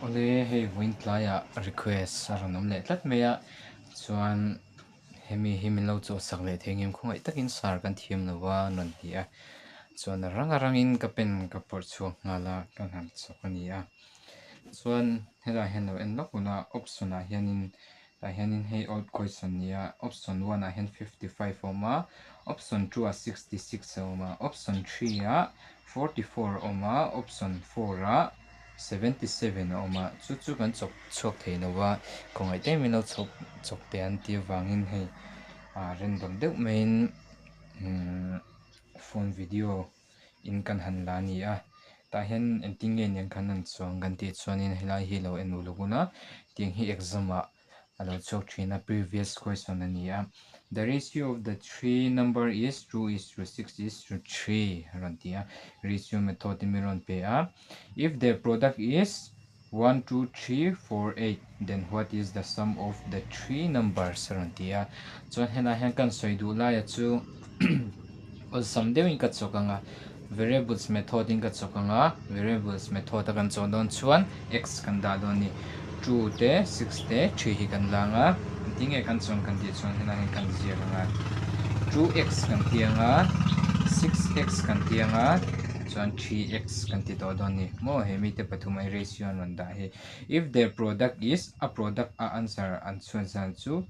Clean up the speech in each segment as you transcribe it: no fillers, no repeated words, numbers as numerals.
Awle hei vawiin tlaiah request a rawn awm leh tlat mai a chuan hemi hi min lo chawhsak leh thei ngem khawngaih takin sar kan thiam lo a an rawn ti a chuan a rang a rangin ka pen ka pawrh chhuak nghal a ka nghak chawk a ni a chuan helaiah hian lo en lawk ula option ah hianin tah hianin hei old question a ni a option one ah hian 55 a awm a option 2 ah 66 a awm a option 3 ah 44 a awm a option 4 ah 77 a awm a chu chu kan chawp chhuak thei lo a khawngaih te min lo chhawp chawp teh an tih avangin hei ah random deuh maiin umm phone video in kan han la a ni a tah hian engtin nge niang khan an chuang kan tih chuanin helai hi lo en uluk ula tiang hi exam ah a lo chhuak thin a previous question a ni a the ratio of the three number is 2 is to 6 is to 3 a rawn ti a ratio method in min rawn pe a if their product is 1 2 3 4 8 then what is the sum of the three numbers a rawn ti a chuan helai hian kan sawi duh laia chu awlsam deuhin ka chawk ang a variables method in ka chawk ang a variables method a kan chawh dawn chuan x kan dah dawn a ni two te six te three hi kan la ang a engtin nge kan chawng kan tih chuan helai hian kan ziak ang a two x kan ti ang a six x kan ti ang a chuan three x kan ti tawh dawn a ni maw he mite pathum a ratio an rawn dah hi if their product is a product a answer an chhuan zan chu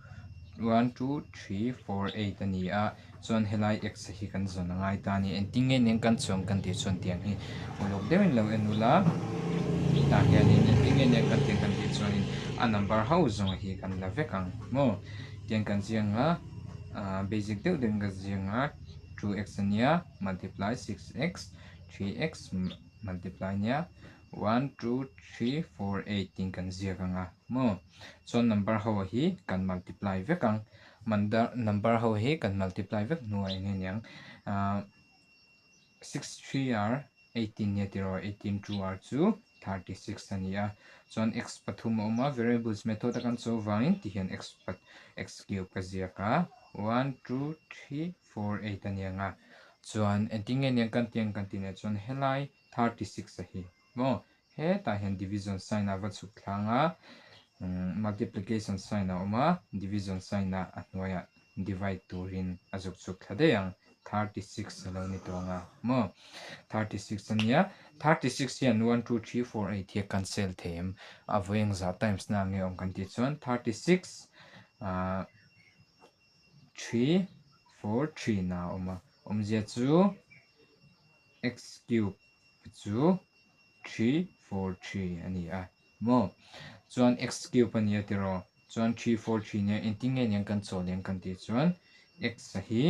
one two three four eight a ni a. Chuan helai X hi kan zawn a ngai ta a ni. Engtin nge nen kan chuang kan tih chuan tiang hi uluk deuhin lo en ula tah hianin engtin nge nen kan tiang kan tih chuanin a number ho zawng hi kan la vek ang maw. Tiang kan ziang a ah basic deuh deuhin ka ziang a 2x ania multiply 6x 3x multiply ania 1 2 3 4 8 tiin kan ziak ang a maw. Chuan number ho hi kan multiply vek ang. Mandar number ho hi kan multiply vek hnuah eng nge niang ah 6 3 r 18 nia tiraw 18 2 r chu 36 a ni a chuan x pathum a awm a variables method a kan cho vangin tihian x pat x cube ka ziak a 1 2 3 4 8 a ni ang a chuan engtin nge niang kan tiang kan tih leh chuan helai 36 a hi maw Hetah hian division sign a va chhuk thlang a, multiplication sign a awm a, division sign a a hnuaiah divide turin a zuk chhuk thla daih ang, 36 a lo ni tawh ang a maw, 36 a nia, 36 hian 1 2 3 4 8 hi a cancel thei em, a vawi engzah times na nge awm kan tih chuan 36 ah 3 4 3 na a awm a, awmzia chu x cube chu 3 4 3 a ni a maw chuan x cube a ni a tiraw chuan 3 4 3 nia engtin nge niang kan chaw leng kan tih chuan x a hi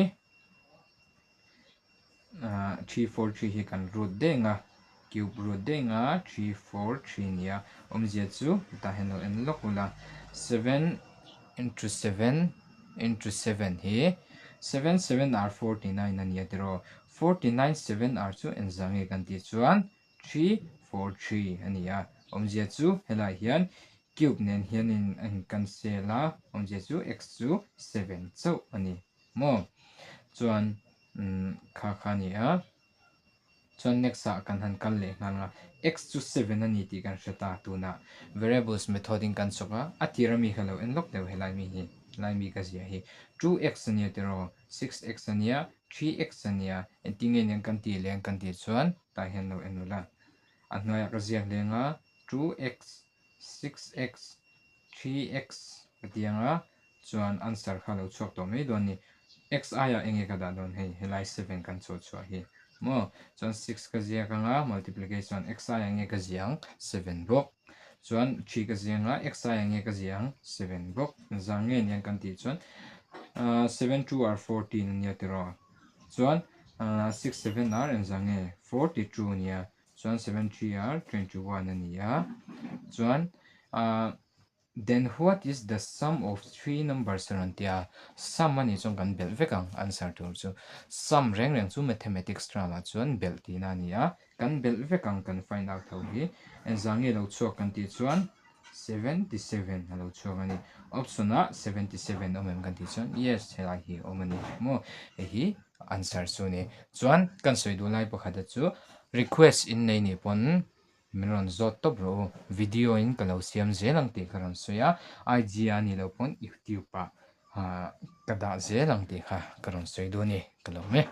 ah 3 4 3 hi kan root deng a cube root deng a 3 4 3 nia awmzia chu tah hian lo en lawk ula 7 into 7 into 7 hi 7 7 are 49 a ni a tiraw 49 7 are chu engzah nge kan tih chuan 3 4 3 a ni a awmzia chu helai hian cube nen hianin a in cancel a awmzia chu x chu 7 chauh a ni maw chuan umm kha kha a ni a chuan next ah kan han kal leh nghal a x chu 7 a ni tih kan hre ta tunah variables method in kan chawk a a tir ami kha lo en lawk deuh helai mi hi helai mi ka ziah hi 2x a nia tiraw 6x a nia 3x a nia engtin nge niang kan tih leh kan tih chuan tah hian lo en ula a hnuaiah ka ziak leng a 2x 6x 3x ka ti ang a chuan answer kha lo chhuak tawh mai dawn a ni x aiah eng nge ka dah dawn hei helai 7 kan chhuah chhuah hi maw chuan 6 ka ziak ang a multiplication x aiah eng nge ka ziah ang 7 bawk chuan 3 ka ziak ang a x aiah eng nge ka ziah ang 7 bawk zang nge niang kan tih chuan 7 2 are 14 a nia tiraw chuan 6 7 are engzah nge 42 a nia chuan 7 3 are 21 a ni a chuan then what is the sum of three numbers a rawn ti a sum a nih chuan kan belh vek ang answer tur chu sum reng reng chu mathematics term ah chuan belh tihna a ni a kan belh vek ang kan find out ho hi engzah nge lo chhuak kan tih chuan 77 a lo chhuak a ni. Option ah 77 awm em kan tih chuan yes helai hi awm a ni maw hei hi answer chu a ni. Chuan kan sawi duh lai pakhat a chu request in nei nih pawn Min rawn zawt tawp rawh u. Video in ka lo siam zel ang tih ka rawn sawi a, IG ah a nih loh pawn YouTube ah ka dah zel ang tih kha ka rawn sawi duh a ni. Ka lawm e.